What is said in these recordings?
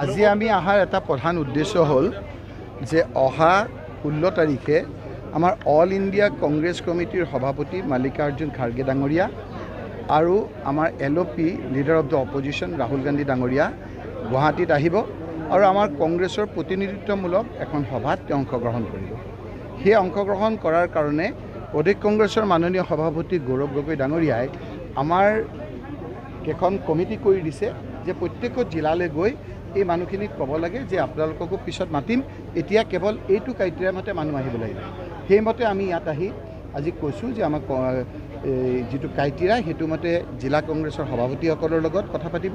আজি আমি অহাৰ এটা প্ৰধান উদ্দেশ্য হ'ল যে অহা 16 তাৰিখে আমাৰ অল ইণ্ডিয়া কংগ্ৰেছ কমিটিৰ সভাপতি মাল্লিকাৰ্জুন খাৰ্গে ডাঙৰীয়া আৰু আমাৰ LOP leader of the opposition Rahul Gandhi ডাঙৰীয়া গুৱাহাটীত আহিব আৰু আমাৰ কংগ্ৰেছৰ প্ৰতিনিধিত্বমূলক এখন সভাত তেওঁ অংশগ্ৰহণ কৰিব। সেই অংশগ্ৰহণ কৰাৰ কাৰণে প্ৰদেশ কংগ্ৰেছৰ মাননীয় সভাপতি গৌৰৱ গগৈ ডাঙৰীয়াই আমাৰ কেইখন কমিটি কৰি দিছে যে প্ৰত্যেক জিলালৈ গৈ এই মানুহখিনিক ক'ব লাগে যে আপোনালোককো পিছত মাতিম, এতিয়া কেৱল এইটো ক্ৰাইটেৰিয়া মতে মানুহ আহিব লাগিব। সেইমতে আমি ইয়াত আহি আজি কৈছোঁ যে আমাক যিটো ক্ৰাইটেৰিয়া সেইটো মতে জিলা কংগ্ৰেছৰ সভাপতিসকলৰ লগত কথা পাতিব,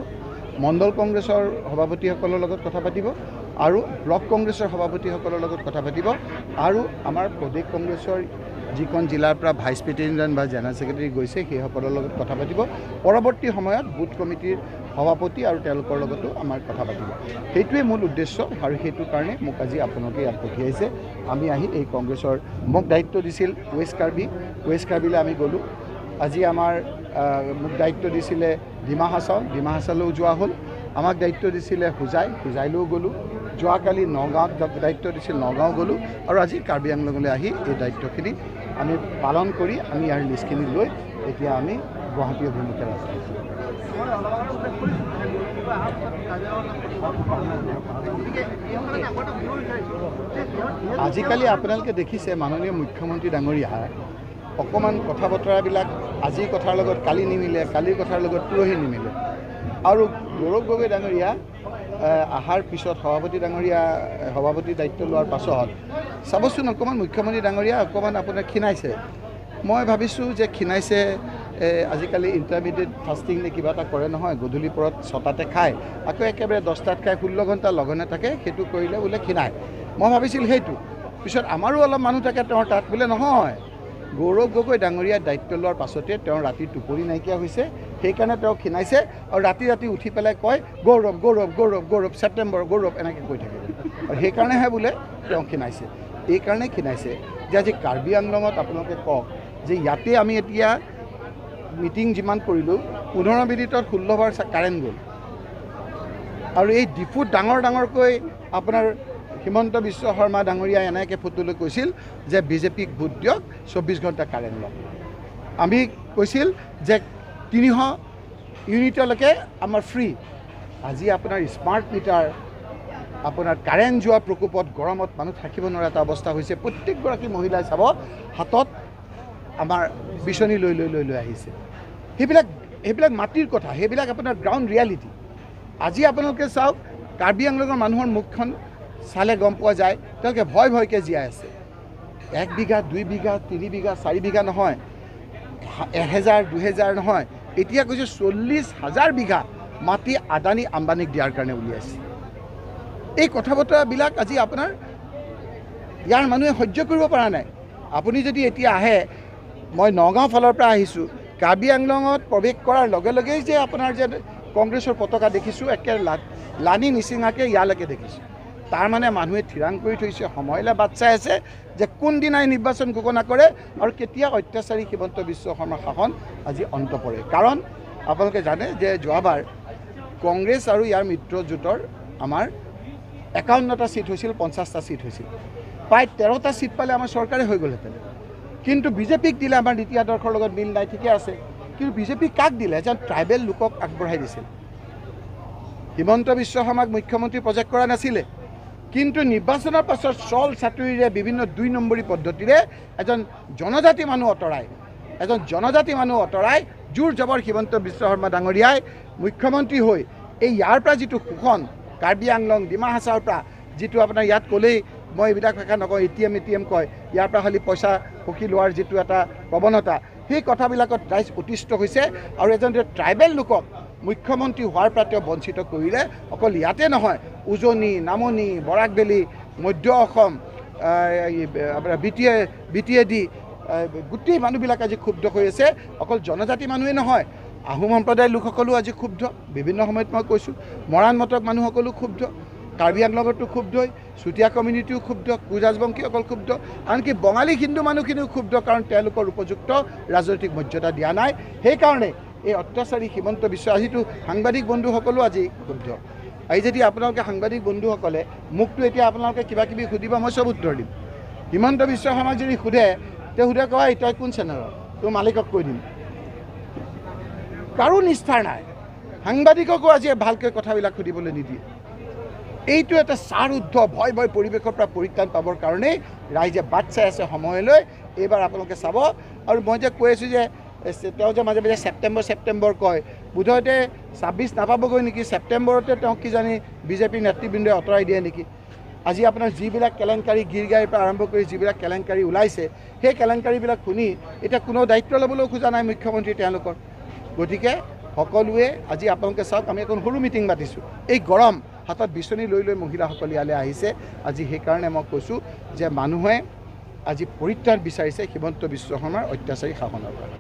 মণ্ডল কংগ্ৰেছৰ সভাপতিসকলৰ লগত কথা পাতিব আৰু ব্লক কংগ্ৰেছৰ সভাপতিসকলৰ লগত কথা পাতিব আৰু আমাৰ প্ৰদেশ কংগ্ৰেছৰ যিখন জিলাৰ পৰা ভাইচ প্ৰেচিডেণ্ট বা জেনেৰেল ছেক্ৰেটাৰী গৈছে সেইসকলৰ লগত কথা পাতিব। পৰৱৰ্তী সময়ত বুথ কমিটিৰ সভাপতি আৰু তেওঁলোকৰ লগতো আমাৰ কথা পাতিব। সেইটোৱে মূল উদ্দেশ্য আৰু সেইটো কাৰণে মোক আজি আপোনালোকে ইয়াত পঠিয়াইছে। আমি আহি এই কংগ্ৰেছৰ মোক দায়িত্ব দিছিল ৱেষ্ট কাৰ্বি, ৱেষ্ট কাৰ্বিলৈ আমি গ'লোঁ। আজি আমাৰ মোক দায়িত্ব দিছিলে ডিমা হাছাও, ডিমা হাছাওলৈও যোৱা হ'ল। আমাক দায়িত্ব দিছিলে হোজাই, হোজাইলৈও গ'লোঁ। যোৱাকালি নগাঁৱত দায়িত্ব দিছিল, নগাঁও গ'লোঁ আৰু আজি কাৰ্বি আংলঙলৈ আহি এই দায়িত্বখিনি আমি পালন কৰি আমি ইয়াৰ লিষ্টখিনি লৈ এতিয়া আমি গুৱাহাটী অভিমুখে ৰাস্তা। আজিকালি আপোনালোকে দেখিছে মাননীয় মুখ্যমন্ত্ৰী ডাঙৰীয়া অকণমান কথা বতৰাবিলাক আজিৰ কথাৰ লগত কালি নিমিলে, কালিৰ কথাৰ লগত পৰহি নিমিলে। আৰু গৌৰৱ গগৈ ডাঙৰীয়া অহাৰ পিছত সভাপতি ডাঙৰীয়া সভাপতিৰ দায়িত্ব লোৱাৰ পাছত চাবচোন অকণমান মুখ্যমন্ত্ৰী ডাঙৰীয়া অকণমান আপোনাৰ ক্ষীণাইছে। মই ভাবিছোঁ যে ক্ষীণাইছে, আজিকালি ইণ্টাৰমিডিয়েট ফাষ্টিং নে কিবা এটা কৰে নহয়, গধূলি পৰত 6টাতে খায়, আকৌ একেবাৰে 10টাত খায়, 16 ঘণ্টা লঘোণে থাকে, সেইটো কৰিলে বোলে ক্ষীণায়। মই ভাবিছিল সেইটো। পিছত আমাৰো অলপ মানুহ থাকে তেওঁৰ তাত, বোলে নহয়, গৌৰৱ গগৈ ডাঙৰীয়াৰ দায়িত্ব লোৱাৰ পাছতে তেওঁ ৰাতি টোপনি নাইকিয়া হৈছে, সেইকাৰণে তেওঁ ক্ষীণাইছে আৰু ৰাতি ৰাতি উঠি পেলাই কয় গৌৰৱ গৌৰৱ গৌৰৱ গৌৰৱ ছেপ্টেম্বৰ গৌৰৱ এনেকৈ কৈ থাকে আৰু সেইকাৰণেহে বোলে তেওঁ ক্ষীণাইছে। এইকাৰণে ক্ষীণাইছে যে আজি কাৰ্বি আংলঙত আপোনালোকে কওক যে ইয়াতে আমি এতিয়া মিটিং যিমান কৰিলোঁ 15 মিনিটত 16 বাৰ কাৰেণ্ট গ'ল। আৰু এই ডিফুত ডাঙৰ ডাঙৰকৈ আপোনাৰ হিমন্ত বিশ্ব শৰ্মা ডাঙৰীয়াই এনেকৈ ফটো লৈ কৈছিল যে বিজেপিক ভোট দিয়ক, 24 ঘণ্টা কাৰেণ্ট লওক। আমি কৈছিল যে 300 ইউনিটলৈকে আমাৰ ফ্ৰী। আজি আপোনাৰ স্মাৰ্ট মিটাৰ, আপোনাৰ কাৰেণ্ট যোৱা প্ৰকোপত গৰমত মানুহ থাকিব নোৱাৰা এটা অৱস্থা হৈছে। প্ৰত্যেকগৰাকী মহিলাই চাব হাতত আমাৰ বিচনী লৈ লৈ লৈ লৈ আহিছে। সেইবিলাক মাটিৰ কথা, সেইবিলাক আপোনাৰ গ্ৰাউণ্ড ৰিয়েলিটি। আজি আপোনালোকে চাওক কাৰ্বি আংলঙৰ মানুহৰ মুখখন চালে গম পোৱা যায় তেওঁলোকে ভয় ভয়কৈ জীয়াই আছে। 1 বিঘা 2 বিঘা 3 বিঘা 4 বিঘা নহয়, 1000 2000 নহয়, এতিয়া কৈছে 40,000 বিঘা মাটি আদানী আম্বানীক দিয়াৰ কাৰণে উলিয়াইছে। এই কথা বতৰাবিলাক আজি আপোনাৰ ইয়াৰ মানুহে সহ্য কৰিব পৰা নাই। আপুনি যদি এতিয়া আহে, মই নগাঁও ফালৰ পৰা আহিছোঁ, কাৰ্বি আংলঙত প্ৰৱেশ কৰাৰ লগে লগেই যে আপোনাৰ যে কংগ্ৰেছৰ পতাকা দেখিছোঁ, একে লানি নিচিঙাকৈ ইয়ালৈকে দেখিছোঁ। তাৰমানে মানুহে থিৰাং কৰি থৈছে, সময়লৈ বাট চাই আছে যে কোনদিনাই নিৰ্বাচন ঘোষণা কৰে আৰু কেতিয়া অত্যাচাৰী হিমন্ত বিশ্ব শৰ্মাৰ শাসন আজি অন্ত পৰে। কাৰণ আপোনালোকে জানে যে যোৱাবাৰ কংগ্ৰেছ আৰু ইয়াৰ মিত্ৰজোঁটৰ আমাৰ 51টা ছিট হৈছিল, 50টা ছিট হৈছিল, প্ৰায় 13টা ছিট পালে আমাৰ চৰকাৰে হৈ গ'লহেঁতেন। কিন্তু বিজেপিক দিলে, আমাৰ নীতি আদৰ্শৰ লগত মিল নাই, ঠিকে আছে, কিন্তু বিজেপিক কাক দিলে? এজন ট্ৰাইবেল লোকক আগবঢ়াই দিছিল। হিমন্ত বিশ্ব শৰ্মাক মুখ্যমন্ত্ৰী প্ৰজেক্ট কৰা নাছিলে, কিন্তু নিৰ্বাচনৰ পাছত চল চাতুৰিৰে বিভিন্ন 2 নম্বৰী পদ্ধতিৰে এজন জনজাতি মানুহ আঁতৰাই, এজন জনজাতি মানুহ আঁতৰাই জোৰ জবৰ হিমন্ত বিশ্ব শৰ্মা ডাঙৰীয়াই মুখ্যমন্ত্ৰী হৈ এই ইয়াৰ পৰা যিটো শোষণ, কাৰ্বি আংলং ডিমা হাছাওৰ পৰা যিটো আপোনাৰ ইয়াত ক'লেই মই এইবিলাক ভাষা নকওঁ, এ টি এম কয়, ইয়াৰ পৰা খালি পইচা সখী লোৱাৰ যিটো এটা প্ৰৱণতা, সেই কথাবিলাকত ৰাইজ অতিষ্ঠ হৈছে আৰু এজন ট্ৰাইবেল লোকক মুখ্যমন্ত্ৰী হোৱাৰ পৰা তেওঁ বঞ্চিত কৰিলে। অকল ইয়াতে নহয়, উজনি নামনি বৰাক ভেলী মধ্য অসম আপোনাৰ বি টি এ ডি গোটেই মানুহবিলাক আজি ক্ষুব্ধ হৈ আছে। অকল জনজাতি মানুহেই নহয়, আহোম সম্প্ৰদায়ৰ লোকসকলো আজি ক্ষুব্ধ। বিভিন্ন সময়ত মই কৈছোঁ, মৰাণ মটক মানুহসকলো ক্ষুব্ধ, কাৰ্বি আংলঙতো ক্ষুব্ধই, চুতীয়া কমিউনিটিও ক্ষুব্ধ, কোচ ৰাজবংশীসকল ক্ষুব্ধ, আনকি বঙালী হিন্দু মানুহখিনিও ক্ষুব্ধ, কাৰণ তেওঁলোকৰ উপযুক্ত ৰাজনৈতিক মৰ্যাদা দিয়া নাই। সেইকাৰণে এই অত্যাচাৰী হিমন্ত বিশ্ব, আজিতো সাংবাদিক বন্ধুসকলো আজি ক্ষুব্ধ। আজি যদি আপোনালোকে সাংবাদিক বন্ধুসকলে মোকতো এতিয়া আপোনালোকে কিবা কিবি সুধিব, মই চব উত্তৰ দিম। হিমন্ত বিশ্ব শৰ্মাক যদি সোধে, তেওঁ সোধে কয় তই কোন চেনেলৰ, তোৰ মালিকক কৈ দিম। কাৰো নিষ্ঠাৰ নাই, সাংবাদিককো আজি ভালকৈ কথাবিলাক সুধিবলৈ নিদিয়ে। এইটো এটা চাৰুদ্ধ ভয় ভয় পৰিৱেশৰ পৰা পৰিত্ৰাণ পাবৰ কাৰণেই ৰাইজে বাট চাই আছে সময়লৈ। এইবাৰ আপোনালোকে চাব। আৰু মই যে কৈ আছোঁ যে তেওঁ যে মাজে মাজে ছেপ্টেম্বৰ ছেপ্টেম্বৰ কয়, বোধহয়তে 26 নাপাবগৈ নেকি, ছেপ্টেম্বৰতে তেওঁক কিজানি বিজেপিৰ নেতৃবৃন্দই আঁতৰাই দিয়ে নেকি। আজি আপোনাৰ যিবিলাক কেলেংকাৰী গীৰ গাইৰ পৰা আৰম্ভ কৰি যিবিলাক কেলেংকাৰী ওলাইছে, সেই কেলেংকাৰীবিলাক শুনি এতিয়া কোনো দায়িত্ব ল'বলৈও খোজা নাই মুখ্যমন্ত্ৰী তেওঁলোকৰ। গতিকে সকলোৱে আজি আপোনালোকে চাওক, আমি এখন সৰু মিটিং মাতিছোঁ, এই গৰম হাতত বিচনী লৈ লৈ মহিলাসকল ইয়ালৈ আহিছে আজি। সেইকাৰণে মই কৈছোঁ যে মানুহে আজি পৰিত্ৰাণ বিচাৰিছে হিমন্ত বিশ্ব শৰ্মাৰ অত্যাচাৰী শাসনৰ পৰা।